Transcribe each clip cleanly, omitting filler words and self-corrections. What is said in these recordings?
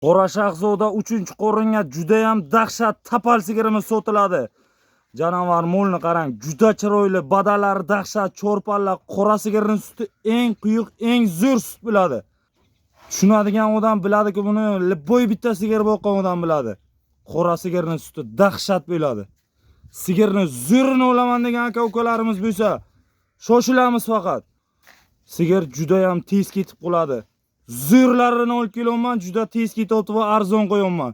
Qora Shahzoda 3-qo'ringa judayam dahshat tapal sigirimiz sotiladi. Janavar molni qarang, juda chiroyli, badalari dahshat, cho'rpalla, qora sigirning suti eng quyuq, eng zo'r sut bo'ladi. Tushunadigan odam biladiki, buni любой bitta sigir boqqan odam biladi. Qora sigirning suti dahshat bo'ladi. Sigirni zo'rini olaman degan aka ukalarimiz bo'lsa, shoshilamiz faqat. Sigir juda ham tez ketib qoladi. Zo'rlarini olib kelyapman, juda tez ketyapti va arzon qo'yapman.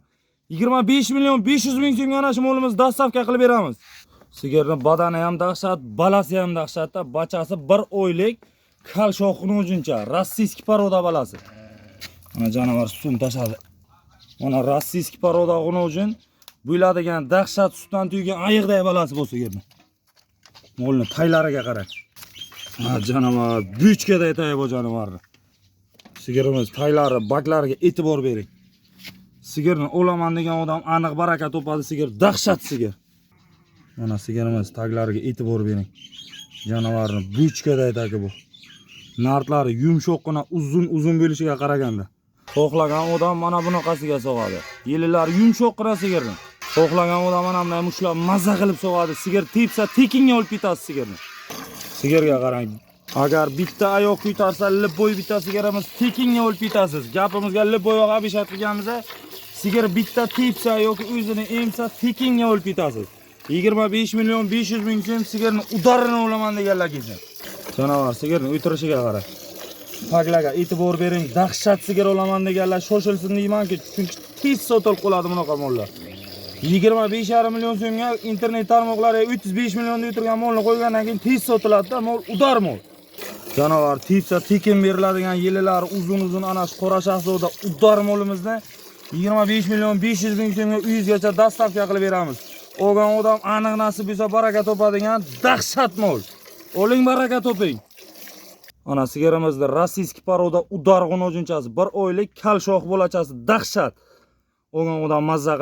25 million 500 ming so'mga ana shu molimizni доставка qilib beramiz. Sigirni badani ham dahshat, balasi ham dahshatda, bachasi 1 oylik kal shoxini uchuncha, российский порода balasi. Mana janavar sutini tashladi. Mana российский порода uchun bo'ladigan dahshat sutdan tuygan ayiqday balasi bu sigirni. Molni taylariga qarang. Ha, janavar buchkaday tay bu janavarni. Sigirimiz taylari, baklariga e'tibor bering. Sigirni olaman degan odam aniq baraka topadi, sigir dahshat sigir. Mana sigirimiz taglariga e'tibor bering. Janavarni buchkaday tagi bu. Nartlari yumshoqqina, uzun uzun bo'lishiga qaraganda. Xohlagan odam mana bunaqasiga sog'adi. Yelilari yumshoqqina sigirni. Xohlagan odam mana bunday mushlab maza qilib sog'adi. Sigir tepsa tekinga olib ketasiz sigirni. Sigirga qarang. Agar bitta oyoq ko'tarsa, любой bitta sigirimiz tekinga olib ketasiz. Gapimizga любой обещать qilganmiz. Sigir bitta tepsa yoki o'zini emsa, tekinga olib ketasiz. 25 million 500 ming so'm sigirni удар ini olaman deganlar kelsin. Janavar sigirni o'tirishiga qarang. Paglaga e'tibor bering. Dahshat sigir olaman deganlar shoshilsin deymanki, chunki tez sotilib qoladi bunaqa mollar. 25,5 million so'mga internet tarmoqlariga 35 millionda o'tirgan molni qo'ygandan keyin tez sotiladi-da, mol удар mol. Janavar tepsa tekin beriladigan yelilari uzun uzun ana shu Qora Shahzoda удар molimizni 25 million 500 ming so'mga uyingizgacha доставка qilib beramiz. Olgan odam aniq nasib bo'lsa baraka topadigan dahshat mol. Oling, baraka toping. Ana sigirimizda российский порода удар g'unojunchasi, 1 oylik kal shox bolachasi dahshat. Olgan odam mazza.